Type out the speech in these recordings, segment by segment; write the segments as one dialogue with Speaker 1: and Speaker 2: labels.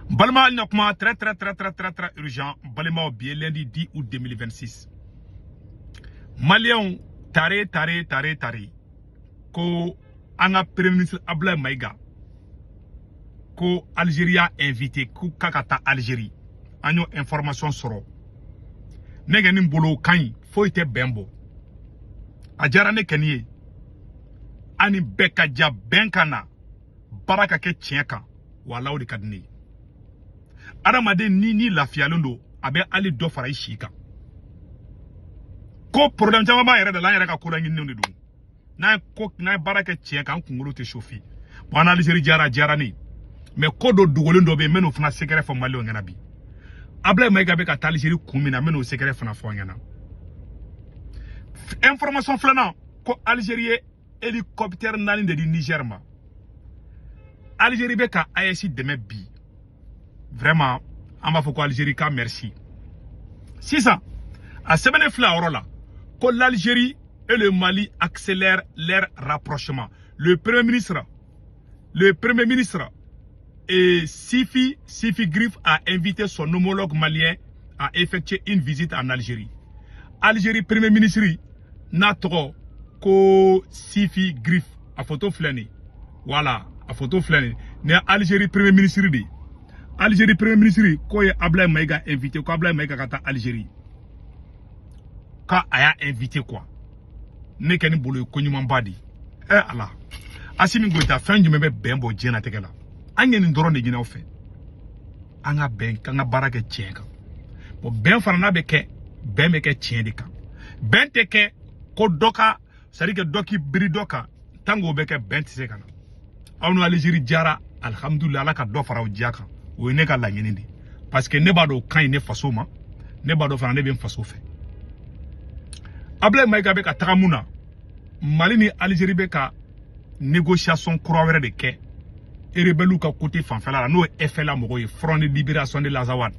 Speaker 1: Balima, hali na kuma très très très très très très urgent. Balimaw, bi ye lundi 10 août 2026. Maliyɛnw, tare tare tare tare ko an ka premier ministre Abdoulaye Maïga ko Algérie y'a invité ko k'a ka taa Algérie. An y'o information sɔrɔ. Ne kɛ nin bolo ka ɲi, foyi tɛ bɛn bɔ. A diyara ne kɛni ye, an ni bɛɛ ka ja bɛn ka na, baara ka kɛ tiɲɛ kan. Wala o de ka di ne ye. Adamaden ni lafiyalen don, a bɛ hali dɔ fara i si kan. Ko problème caman b'an yɛrɛ da la, an yɛrɛ ka ko laɲininiw de don. N'an ye ko, n'an ye baara kɛ tiɲɛ kan, an kunkolo tɛ chauffer. Bon, an Algérie diyara, a diyara ne ye, mais ko dɔ dogolen dɔ bɛ yen, n bɛ n'o fana secret fɔ maliyɛnw ɲɛna bi. Ablaye Maïga bɛ ka taa Algérie kun min na, n bɛ n'o secret fana fɔ an ɲɛna. Information filanan, ko Algérie ye hélicoptère naani de di Niger ma. Algérie bɛ ka AES dɛmɛ bi. Vraiment, an b'a fɔ ko Algérie ka merci. Sisan a sɛbɛnnen filɛ a yɔrɔ la ko l'Algérie et le Mali accélèrent leur rapprochement. Le premier ministre et Sifi Ghrief a invité son homologue malien à effectuer une visite en Algérie. Algérie premier ministre n'a tɔgɔ ko Sifi Ghrief, a photo filɛ nin ye. Voilà, a photo filɛ nin ye. Nin ye Algérie premier ministre de ye. Algérie premier ministre k'o ye Ablaye Maïga invité, ko Ablaye Maïga ka taa Algérie, k'a a y'a invité quoi. Ne kɛ ni bolo ye ko ɲumanba de ye. Ɛ Ala, Asimi Goïta, fɛn jumɛn bɛ bɛn bɔ diɲɛlatigɛ la? An ye nin dɔrɔn de ɲini aw fɛ, an ka bɛn, k'an ka baara kɛ tiɲɛ kan. Bon, bɛn fana n'a bɛ kɛ, bɛn bɛ kɛ tiɲɛ de kan. Bɛn tɛ kɛ ko dɔ ka, c'est à dire que dɔ k'i biri dɔ kan. Tant que o bɛ kɛ, bɛn tɛ se ka na. Aw ni Algérie diyara, alihamudulila, Ala ka dɔ fara o diya kan. O ye ne ka laɲini de ye, parce que ne b'a dɔn o ka ɲi ne faso ma, ne b'a dɔn fana ne bɛ n faso fɛ. Ablaye Maïga bɛ ka taga mun na? Mali ni Algérie bɛ ka négociation kura wɛrɛ de kɛ rebelle ka côté fanfɛla la, n'o ye FLA mɔgɔw ye, Front de libération de l'Azawad.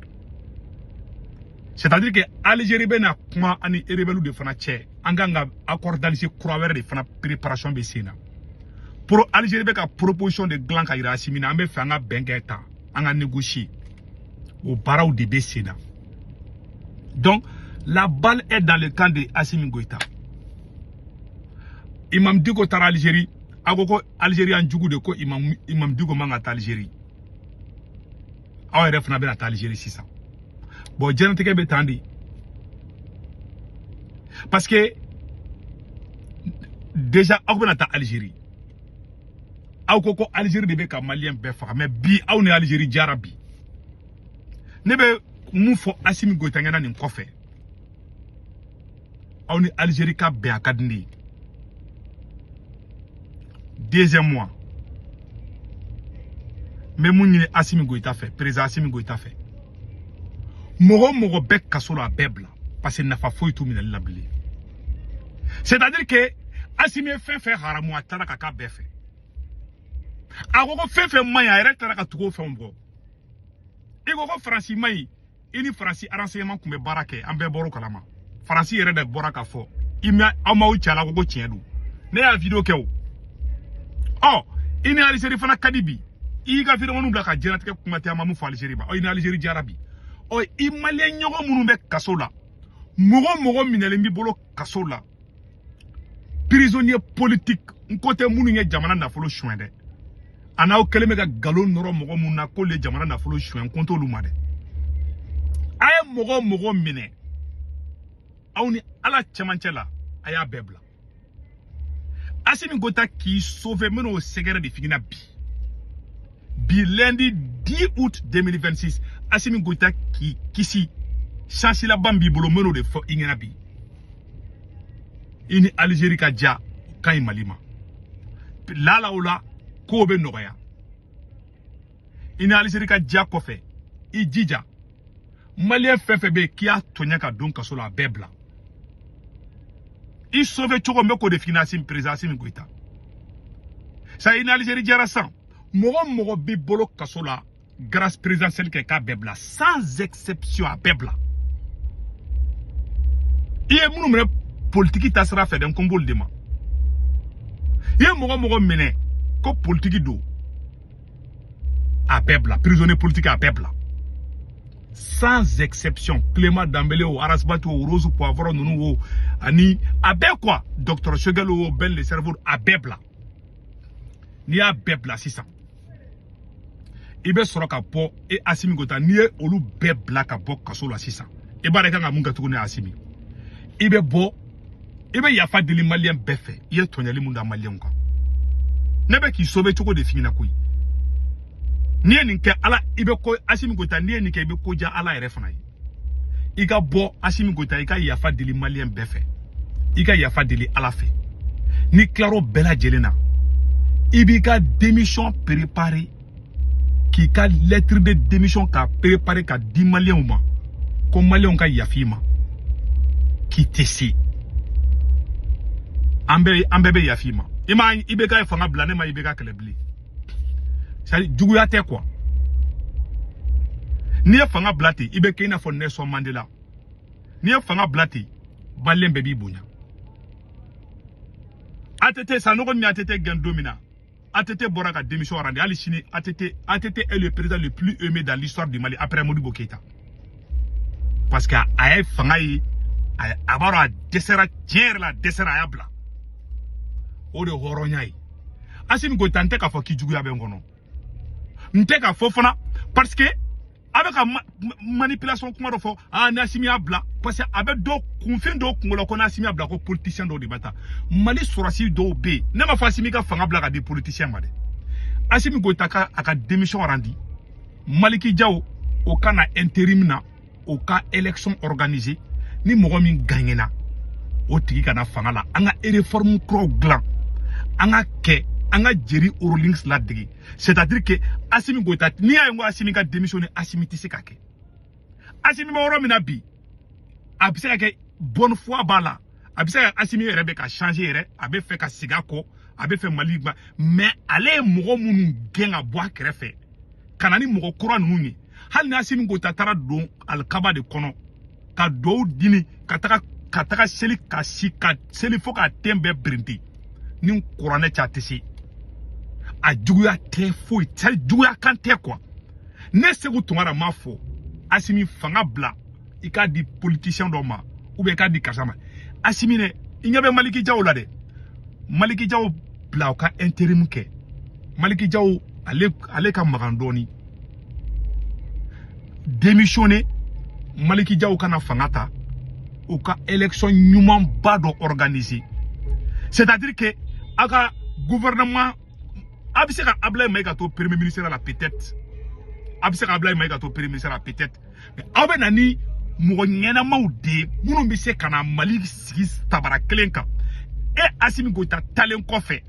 Speaker 1: C'est-à-dire que Algérie bɛna kuma ani rebelle de fana cɛ. An kan ka accord d'Alger kura wɛrɛ de fana préparation bɛ sen na. Pour Algérie bɛ ka proposition de dilan ka yira Assimi na, an bɛ fɛ an ka bɛn kɛ tan, an ka négocier. O baaraw de bɛ sen na. Donc la balle est dans le camp de Assimi Goïta. Imam Dicko taara Algérie, a ko ko Algérie y'an jugu de, ko Imam Dicko man ka taa Algérie. Aw yɛrɛ fana bɛna taa Algérie sisan. Bon, diɲɛlatigɛ bɛ tan de, parce que déjà aw bɛna taa Algérie, aw ko ko Algérie de bɛ ka maliyɛn bɛɛ faga, mais bi aw ni Algérie jara bi. Ne bɛ mun fɔ Assimi Goïta ɲɛna nin kɔfɛ? Aw ni Algérie ka bɛn, a ka di ne ye. Deuxième mois, n bɛ mun ɲini Assimi Goïta fɛ, président Assimi Goïta fɛ? Mɔgɔ o mɔgɔ bɛ kaso la, a bɛɛ bila, parce que nafa foyi t'u minɛli la bilen. C'est à dire que Assimi ye fɛn fɛn haramu, a taara ka k'a bɛɛ fɛ. A ko ko fɛn fɛn man ɲi, a yɛrɛ taara ka tugu o fɛnw kɔ. I ko ko Faransi man ɲi, i ni Faransi renseignement tun bɛ baara kɛ, an bɛɛ bɔr'o kalama. Faransi yɛrɛ de bɔra k'a fɔ i ma, aw m'aw cɛ la ko tiɲɛ don. Ne y'a vidéo kɛ o. Ɔ, i ni Algérie fana ka di bi, i y'i ka vidéo bila ka diɲɛlatigɛ kuma tɛ, an ma mun fɔ Algérie ma. Ɔ, i ni Algérie diyara bi. Ɔ, i maliyɛn ɲɔgɔn minnu bɛ kaso la, mɔgɔ o mɔgɔ minɛlen b'i bolo kaso la, prisonnier politique, n ko tɛ minnu ye jamana nafolo suɲɛ dɛ, a n'aw kɛlen bɛ ka nkalon nɔrɔ mɔgɔ mun na k'olu ye jamana nafolo suɲɛ, n ko t'olu ma dɛ. A ye mɔgɔ o mɔgɔ minɛ, aw ni Ala cɛmancɛ la, a y'a bɛɛ bila. Assimi Goïta k'i sauver, n bɛn'o sɛgɛrɛ de f'i ɲɛna bi. Bi lundi 10 août 2026, Assimi Goïta k'i kisi, chance laban b'i bolo, n bɛn'o de fɔ i ɲɛna bi. I ni Algérie ka ja, o ka ɲi Mali ma. Lala o la, kow bɛ nɔgɔya. I ni Algérie ka ja kɔfɛ, i jija, maliyɛn fɛn fɛn bɛ yen k'i y'a tɔɲɛ ka don kaso la, a bɛɛ bila. I sauver cogo, n bɛ k'o de f'i ɲɛna, Assimi, président Assimi Goïta. Sa i ni Algérie jara sisan, mɔgɔ o mɔgɔ b'i bolo kaso la, grâce présidentielle kɛ k'a bɛɛ bila, sans exception, a bɛɛ bila. I ye minnu minɛ politiki ta sira fɛ dɛ, n ko n b'olu de ma. I ye mɔgɔ mɔgɔ minɛ ko politiki don. A bɛɛ bila, prisonnier politique, a bɛɛ bila sans exception. Clément Dambélé o, Ras Bath o, Rose Poivron ninnu o, ani a bɛɛ quoi, docteur Choguel o, Ben le cerveau, a bɛɛ bila. N'i y'a bɛɛ bila sisan, i bɛ sɔrɔ ka bɔ. E Assimi Goïta, n'i ye olu bɛɛ bila ka bɔ kaso la sisan, i b'a dɔn i kan ka mun kɛ tuguni. Assimi, i bɛ bɔ, i bɛ yafa deli maliyɛn bɛɛ fɛ, i ye tɔɲɔli mun da maliyɛnw kan. Ne bɛ k'i sauver cogo de f'i ɲɛna koyi. N'i ye nin kɛ, ala i bɛ ko Assimi Goïta, n'i ye nin kɛ, i bɛ ko diya Ala yɛrɛ fana ye. I ka bɔ, Assimi Goïta, i ka yafa deli maliyɛn bɛɛ fɛ, i ka yafa deli Ala fɛ. N'i tilar'o bɛɛ lajɛlen na, i b'i ka démission préparer, k'i ka lettre de démission k'a préparer ka di maliyɛnw ma, ko maliyɛnw ka yafa i ma k'i tɛ se. An bɛɛ bɛ yafa i ma. I ma IBK ye fanga bila, ne ma IBK kɛlɛ bilen. C'est à dire, juguya tɛ quoi. N'i ye fanga bila ten, i bɛ kɛ i n'a fɔ Nelson Mandela. N'i ye fanga bila ten, maliyɛn bɛɛ b'i bonya. ATT, Sanogo ni ATT gɛn don min na, ATT bɔra ka démission rendre. Hali sini, ATT, ATT est le président le plus aimé dans l'histoire du Mali après Modibo Keïta, parce que a ye fanga ye, a b'a dɔn a dɛsɛra. Tiɲɛ yɛrɛ la, a dɛsɛra, a y'a bila. O de ye hɔrɔnya ye. Assimi Goïta, n tɛ k'a fɔ k'i juguya bɛ n kɔnɔ, n tɛ k'a fɔ fana, parce que a bɛ ka manipulation kuma dɔ fɔ. Ah, ni Assimi y'a bila, parce que a bɛ dɔ kunfin dɔw kunkolo la ko ni Assimi y'a bila, ko politicien dɔw de bɛ taa Mali. Sɔrɔsi dɔw bɛ yen, ne ma fɔ Assimi ka fanga bila ka di politicien ma dɛ. Assimi Goïta ka a ka démission rendre, Malick Diaw o ka na intérim na, o ka élection organiser. Ni mɔgɔ min gagnena, o tigi ka na fanga la. An ka réforme kuraw dilan, an ka kɛ, an ka Jerry Rawlings ladege. C'est à dire que Assimi Goïta, n'i y'a ye n ko Assimi ka démissionner, Assimi tɛ se ka kɛ. Assimi bɛ yɔrɔ min na bi, a bɛ se ka kɛ bonne foi b'a la, a bɛ se ka Assimi yɛrɛ bɛ ka changer yɛrɛ, a bɛ fɛ ka segin a kɔ, a bɛ fɛ Mali ba. Mais ale ye mɔgɔ minnu gɛn ka bɔ a kɛrɛfɛ ka na ni mɔgɔ kura ninnu ye, hali ni Assimi Goïta taara don alikaba de kɔnɔ ka duwawu dini, ka taga seli, ka si ka seli fo ka ten bɛɛ birinti ni kuranɛ cɛ, a tɛ se. A juguya tɛ foyi tɛ, juguya kan tɛ quoi. Ne Sékou Tounkara m'a fɔ Assimi fanga bila, i k'a di politicien dɔ ma ou bien i k'a di karisa ma. Assimi dɛ, i ɲɛ bɛ Malick Diaw la dɛ. Malick Diaw bila, u ka intérim kɛ. Malick Diaw, ale ka magan dɔɔni, démissionner. Malick Diaw kana fanga ta, u ka élection ɲumanba dɔ organiser. C'est à dire que aw ka gouvernement, a bɛ se ka Ablaye Maïga to premier ministre la peut-être, a bɛ se ka Ablaye Maïga to premier ministre la peut-être, mais aw bɛ na ni mɔgɔ ɲɛnamaw de ye minnu bɛ se ka na Mali sigi tabara kelen kan. E Assimi Goïta talen kɔfɛ,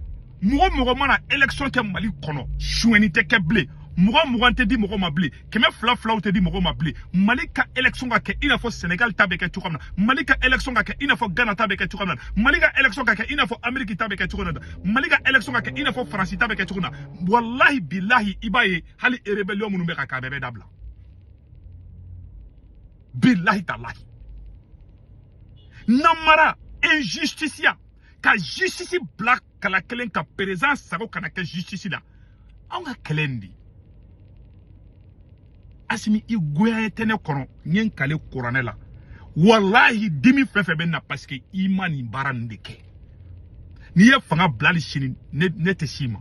Speaker 1: mɔgɔ mɔgɔ mana élection kɛ Mali kɔnɔ, sonyɛni tɛ kɛ bilen, mɔgɔ 20 tɛ di mɔgɔ ma bilen, kɛmɛ fila filaw tɛ di mɔgɔ ma bilen. Mali ka élection ka kɛ i n'a fɔ Sénégal ta bɛ kɛ cogo min na, Mali ka élection ka kɛ i n'a fɔ Ghana ta bɛ kɛ cogo min na, Mali ka élection ka kɛ i n'a fɔ Amérique ta bɛ kɛ cogo min na, Mali ka élection ka kɛ i n'a fɔ Faransi ta bɛ kɛ cogo min na. Walahi bilahi, i b'a ye hali rébellion minnu bɛ ka kɛ, a bɛɛ bɛ dabila. Bilahi talahi, namara, injustice ya, ka justice bila kala kelen ka président sago kana kɛ justice la. Anw ka kɛlɛ nin de. Assimi, i goya tɛ ne kɔnɔ, n ye n kale kuranɛ la. Walahi, dimi fɛn fɛn bɛ na, parce que i ma nin baara nin de kɛ. N'i ye fanga bila hali sini, ne tɛ s'i ma,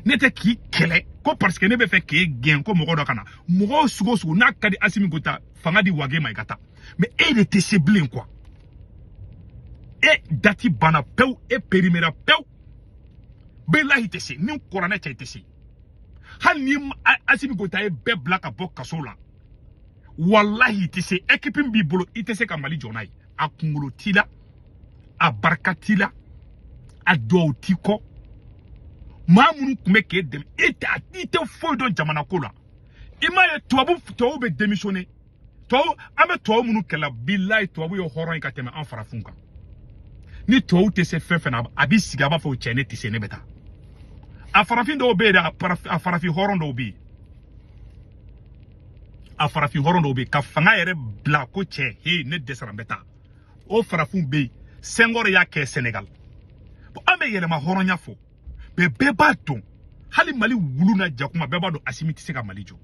Speaker 1: ne tɛ k'i kɛlɛ ko parce que ne bɛ fɛ k'e gɛn ko mɔgɔ dɔ ka na. Mɔgɔ sugu o sugu n'a ka di, Assimi Goïta, fanga di Wagué ma, i ka taa. Mais e de tɛ se bilen quoi. E date banna pewu, e périmera pewu. Bilahi, tɛ se ni kuranɛ cɛ, i tɛ se. Hali ni Assimi Goïta ye bɛɛ bila ka bɔ kaso la, walahi, i tɛ se. Équipe min b'i bolo, i tɛ se ka Mali jɔ n'a ye. A kunkolo t'i la, a barika t'i la, a duwawu t'i kɔ. Maa minnu tun bɛ k'e dɛmɛ, e tɛ, i tɛ foyi dɔn jamana ko la. I m'a ye, tubabu bɛ démissionner. Tubabu, an bɛ tubabu minnu kɛlɛ, bilahi, tubabu ye hɔrɔn ye ka tɛmɛ an farafinw kan. Ni tubabu tɛ se fɛn fɛn na, a b'i sigi, a b'a fɔ: cɛ, ne tɛ se, ne bɛ taa. A farafin dɔw bɛ yen dɛ, a farafin hɔrɔn dɔw bɛ yen, a farafin hɔrɔn dɔw bɛ yen ka fanga yɛrɛ bila ko cɛ, he, ne dɛsɛra, n bɛ taa. O farafinw bɛ yen. Senghor y'a kɛ Sénégal. Bon, an bɛ yɛlɛma hɔrɔnya fɔ, mais bɛɛ b'a dɔn. Hali Mali wulu na jakuma bɛɛ b'a dɔn Assimi tɛ se ka Mali jɔ.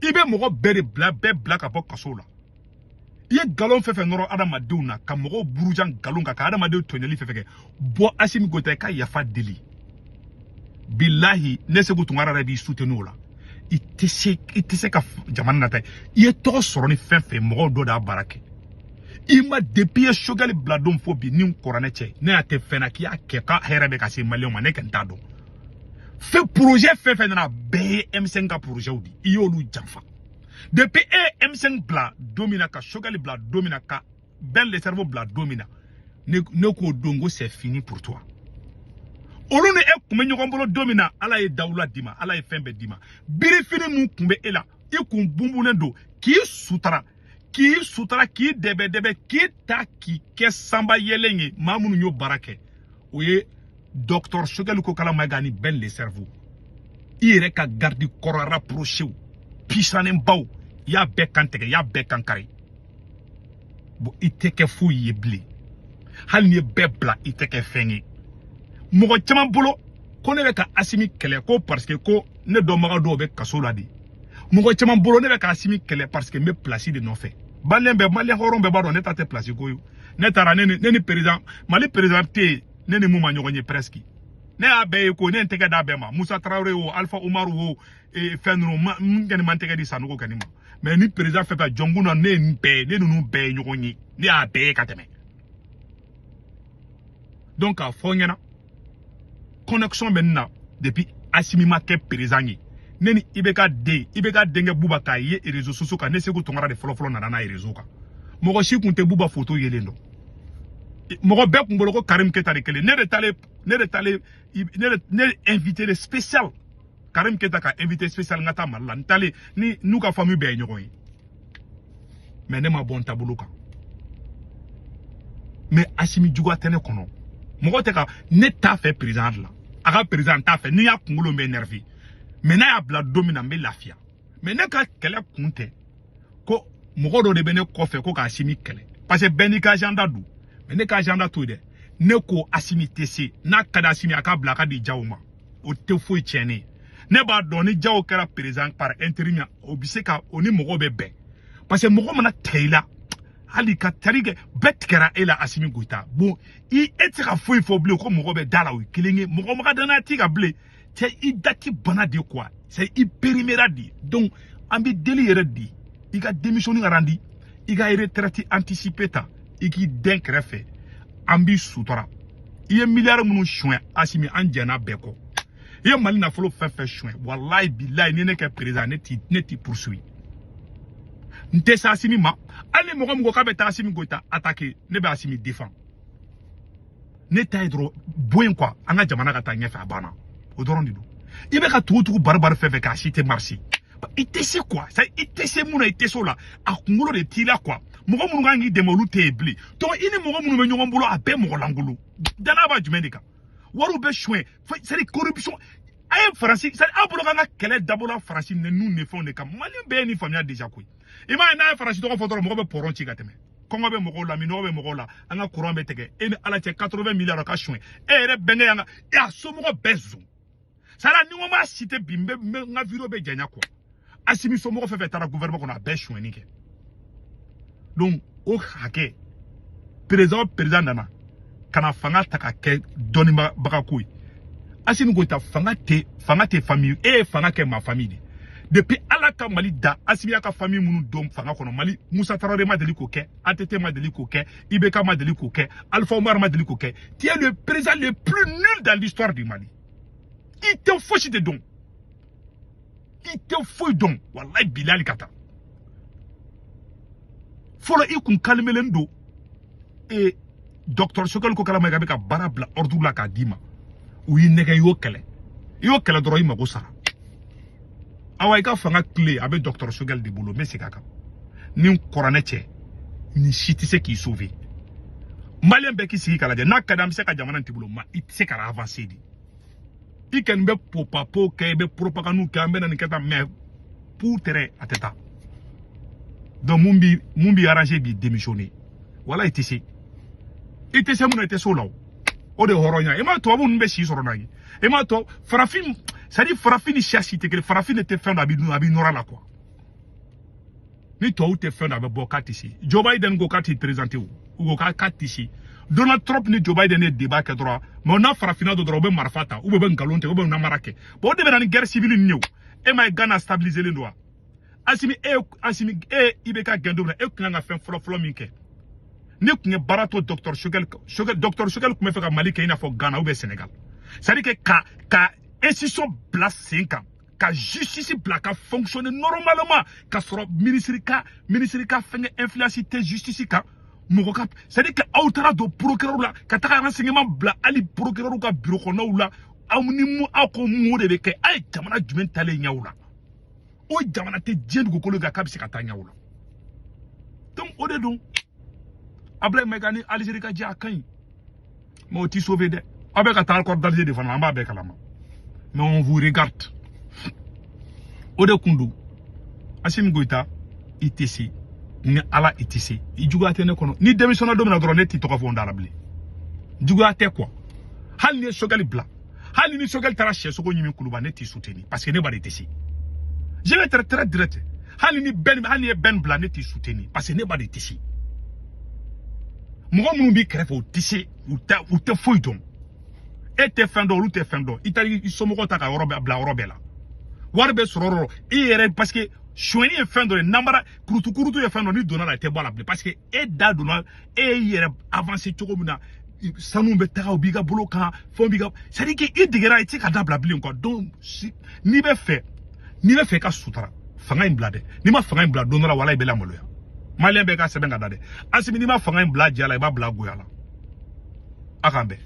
Speaker 1: I bɛ mɔgɔ bɛɛ de bila, bɛɛ bila ka bɔ kaso la. I ye nkalon fɛn fɛn nɔrɔ adamadenw na, ka mɔgɔw buruja nkalon kan, ka adamadenw tɔɲɔli fɛn fɛn kɛ, bɔ Assimi Goïta, i ka yafa deli. Bilahi, ne Sékou Tounkara yɛrɛ b'i soutenir o la. I tɛ se, i tɛ se ka jamana nata. I ye tɔgɔ sɔrɔ ni fɛn fɛn, mɔgɔw dɔ de y'a baara kɛ. I ma depuis i ye Choguel bila don fo bi, ni n kɔrɔnɛ cɛ, ne y'a tɛ fɛn na k'i y'a kɛ k'a hɛrɛ bɛ ka se maliyɛnw ma, ne kɔni t'a dɔn. Fɛn projet fɛn fɛn nana, bɛɛ ye M5 ka projet di, i y'olu janfa. Depuis e ye M5 bila don min na, ka Choguel bila don min na, ka Ben le Cerveau bila don min na, ne k'o don ko c'est fini pour toi. Olu ni e kun bɛ ɲɔgɔn bolo don min na, Ala ye dawula d'i ma, Ala ye fɛn bɛɛ d'i ma. Birifini mun kun bɛ e la, i kun bunbunnen don k'i sutara, k'i sutara, k'i dɛbɛ dɛbɛ, k'i ta k'i kɛ sanba yɛlɛn ye. Maa minnu y'o baara kɛ, o ye docteur Choguel Kokalla Maïga ni Ben le Cerveau. I yɛrɛ ka garde corps rapproché puissantbaw, i y'a bɛɛ kan tigɛ, i y'a bɛɛ kan kari. Bon, i tɛ kɛ foyi ye bilen. Hali n'i ye bɛɛ bila, i tɛ kɛ fɛn ye. Mɔgɔ caman bolo ko ne bɛ ka Assimi kɛlɛ ko parce que ko ne dɔnbaga dɔw bɛ kaso la de. Mɔgɔ caman bolo ne bɛ ka Assimi kɛlɛ parce que n bɛ place de nɔfɛ. Maliyɛn bɛɛ, maliyɛn hɔrɔn bɛɛ b'a dɔn ne ta tɛ place ko ye. Ne taara, ne ni président, Mali président tɛ yen ne ni mun ma ɲɔgɔn ye presque. Ne y'a bɛɛ ye ko ne ye n tɛgɛ d'a bɛɛ ma. Musa Tarawele o, Alpha Umaru o, fɛn ninnu ma n kɔni ma n tɛgɛ di Sanogo kɔni ma. Mais ni président fɛn fɛn jɔnkun na, ne ye nin bɛɛ ye, ne ninnu bɛɛ ye ɲɔgɔn ye, ne y'a bɛɛ ye ka tɛmɛ. Donc k'a fɔ n ɲɛna, connexion bɛ n na depuis Assimi ma kɛ président ye. Ne ni IBK den, IBK denkɛ Buba k'a ye réseaux sociaux kan, ne Sékou Tounkara de fɔlɔ fɔlɔ nana n'a ye réseau kan. Mɔgɔ si kun tɛ Buba photo yelen dɔn. Mɔgɔ bɛɛ kun bolo ko Karim Keita de kelen. Ne de taalen, ne de taalen, ne de invité de spécial, Karim Keita ka invité spécial, n ka taa Mali la. N taalen ni n'u ka famille bɛɛ ye ɲɔgɔn ye. Mais ne ma bɔ n taabolo kan. Mais Assimi juguya tɛ ne kɔnɔ. Mɔgɔ tɛ ka ne t'a fɛ président de la. A ka président t'a fɛ. N'i y'a kunkolo bɛ énervé. Mais n'a y'a bila don min na, n bɛ lafiya. Mais ne ka kɛlɛ kun tɛ ko mɔgɔ dɔ de bɛ ne kɔfɛ ko k'Assimi kɛlɛ. Parce que bɛɛ n'i ka agenda don. Mais ne ka agenda to yen dɛ. Ne ko Assimi tɛ se. N'a ka di Assimi, a k'a bila a ka di Diaw ma. O tɛ foyi tiɲɛ ne ye. Ne b'a dɔn ni Diaw kɛra président par intérim, o bɛ se ka o ni mɔgɔw bɛ bɛn. Parce que mɔgɔ mana tigɛ i la, hali ka tari kɛ bɛɛ tigɛra e la Assimi Goïta. Bon, i e tɛ se ka foyi fɔ bilen ko mɔgɔ bɛ da la, o ye kelen ye. Mɔgɔ ma ka danaya t'i kan bilen. Cɛ, i dati bana de quoi. C'est i périmera de. Donc an bɛ deli yɛrɛ di. I ka démission randi, i ka retraite anticipée ta, i k'i den kɛrɛfɛ. An b'i sutura. I ye miliyari minnu suɲɛ Assimi, an jɛnna bɛɛ kɔ. I ye Mali nafolo fɛn fɛn suɲɛ, walayi bilayi, ni ne kɛ président, ne t'i poursuit. N tɛ se Assimi ma. Hali ni mɔgɔ min ko k'a bɛ taa Assimi Goïta attaquer, ne bɛ Assimi défend. Ne ta ye dɔrɔn bɔ yen quoi, an ka jamana ka taa ɲɛfɛ, a banna. O dɔrɔn de don. I bɛ ka tugu tugu bari bari fɛn fɛn k'a si tɛ marcher. I tɛ se quoi, c'est i tɛ se mun na, i tɛ se o la. A kunkolo de t'i la quoi. Mɔgɔ minnu kan k'i dɛmɛ, olu tɛ yen bilen. Donc i ni mɔgɔ minnu bɛ ɲɔgɔn bolo, a bɛɛ mɔgɔ lankolon. Danaya b'a jumɛn de kan? Wariw bɛ suɲɛ, c'est à dire corruption. A ye Faransi, c'est à dire aw bolo k'an ka kɛlɛ dabɔla Faransi ninnu ni fɛnw de kan. Maliyɛn bɛɛ ye nin faamuya déjà koyi. I m'a ye, n'a ye Faransi tɔgɔ fɔ dɔrɔn, mɔgɔ bɛ pɔrɔn ci ka tɛmɛ. Kɔngɔ bɛ mɔgɔw la, minɔgɔ bɛ mɔgɔw la, an ka courant bɛ tigɛ. E ni Ala cɛ, 80 milliards ka suɲɛ. E yɛrɛ bɛnkɛ y'an ka e a somɔgɔ bɛɛ zon. Sara ni n ko m'a cité bi, n bɛ n ka vidéo bɛ janya quoi. Assimi somɔgɔ fɛn fɛn taara gouvernement kɔnɔ, a bɛɛ suɲɛni kɛ. Donc o hakɛ, président o président nana ka na fanga ta ka kɛ dɔnnibaga ko ye. Assimi Goïta, fanga tɛ famille, e ye fanga kɛ ma famille de. Depuis Ala ka Mali da, Assimi y'a ka famille minnu don fanga kɔnɔ, Mali Musa Traoré ma deli k'o kɛ, ATT ma deli k'o kɛ, IBK ma deli k'o kɛ, Alpha Omar ma deli k'o kɛ. Tu es le président le plus nul dans l'histoire du Mali. I tɛ fosi de dɔn. I tɛ foyi dɔn. Walayi bilali ka taa. Fɔlɔ i kun kalimelen don. E docteur Choguel Kokalla Maïga bɛ ka baara bila ordre la k'a d'i ma. U y'i nɛgɛ, i y'o kɛlɛ. I y'o kɛlɛ dɔrɔn, i mago sara. Awa, i ka fanga tile a bɛ docteur Choguel de bolo. N bɛ segin a kan. Ni n kɔrɔnɛ cɛ, nin si tɛ se k'i sauver. Maliyɛn bɛɛ k'i sigi k'a lajɛ. N'a ka di, an bɛ se ka jamana in t'i bolo, ma i tɛ se ka avancer de. I kɔni bɛ popapo kɛ, i bɛ propagande kɛ, an bɛ na nin kɛ tan, mais pour tɛrɛ a tɛ taa. Donc mun b'i arranger, b'i démissionner. Wala i tɛ se. I tɛ se mun na, i tɛ se o la o. O de ye hɔrɔnya. I m'a tubabu ninnu bɛ si sɔrɔ n'a ye. I m'a to farafin, c'est à dire farafin ni siya si tɛ kelen. Farafin de tɛ fɛn dɔ, a bɛ a bɛ nɔrɔ la quoi. Ni tubabu tɛ fɛn dɔ, a bɛ bɔ k'a tɛ se. Joe Biden ko k'a t'i présenter o, u ko k'a tɛ se. Donald Trump ni Joe Biden ye débat kɛ dɔrɔn, mais n'a farafinna don dɔrɔn, u bɛ marifa ta, u bɛ nkalon tigɛ, u bɛ namara kɛ. Bon, o de bɛ na ni guerre civile ninnu ye o. E m'a ye Ghana stabiliser len don wa? Asimi, e Asimi, e IBK gɛn don min na, e kun kan ka fɛn fɔlɔ fɔlɔ min kɛ, ne tun ye baara to docteur Choguel. Choguel, docteur Choguel tun bɛ fɛ ka Mali kɛ i n'a fɔ Ghana ou bien Sénégal, c'est à dire que ka institution bila sen kan, ka justice bila ka fonctionner normalement, ka sɔrɔ ministre ka fɛngɛ influence tɛ justice kan. Mɔgɔ ka, c'est à dire que aw taara don procureur la ka taga renseignement bila hali procureur ka bureau kɔnɔnaw la. Aw ni mun, aw ko mun de bɛ kɛ? A ye jamana jumɛn talen ɲɛw la? O jamana tɛ diɲɛ dugukolo kan k'a bɛ se ka taa ɲɛw la. Donc o de don, Ablaye Maïga ni Algérie ka jɛ, a ka ɲi, mais o t'i sauver dɛ. Aw bɛ ka taa accord d'Alger de fana, an b'a bɛɛ kalama, mais on vous regarde. O de kun don, Asimi Goïta, i tɛ se ni Ala, i tɛ se. I juguya tɛ ne kɔnɔ. Ni démissionné don min na dɔrɔn, ne t'i tɔgɔ fɔ n da la bilen. Juguya tɛ quoi. Hali ni ye Choguel bila, hali ni Choguel taara sɛsogo ɲimi Kuluba, ne t'i soutenir parce que ne b'a de tɛ se. Je vais être très direct. Hali ni Ben, hali ni ye Ben bila, ne t'i soutenir parce que ne b'a de tɛ se. Mɔgɔ minnu b'i kɛrɛfɛ, u tɛ se, u tɛ foyi dɔn. E tɛ fɛn dɔn, olu tɛ fɛn dɔn. I taara i somɔgɔw ta ka yɔrɔ bɛɛ bila yɔrɔ bɛɛ la, wari bɛ sɔrɔ yɔrɔ i yɛrɛ, parce que sonyɛni ye fɛn dɔ ye, namara kurutu kurutu ye fɛn dɔ, n'i donna la, i tɛ bɔ a la bilen, parce que e da donna, e y'i yɛrɛ avancer cogo min na, sanu bɛ taga, o b'i ka bolo kan, fɛnw b'i ka, c'est à dire que i degera, i tɛ se ka dabila bilen quoi. Donc si n'i bɛ fɛ i ka sutura, fanga in bila dɛ. N'i ma fanga in bila don dɔ la, wala i bɛ lamaloya. Maliyɛn bɛɛ ka sɛbɛn ka da dɛ. Asimi, n'i ma fanga in bila diya la, i b'a bila goya la. A k'an bɛn.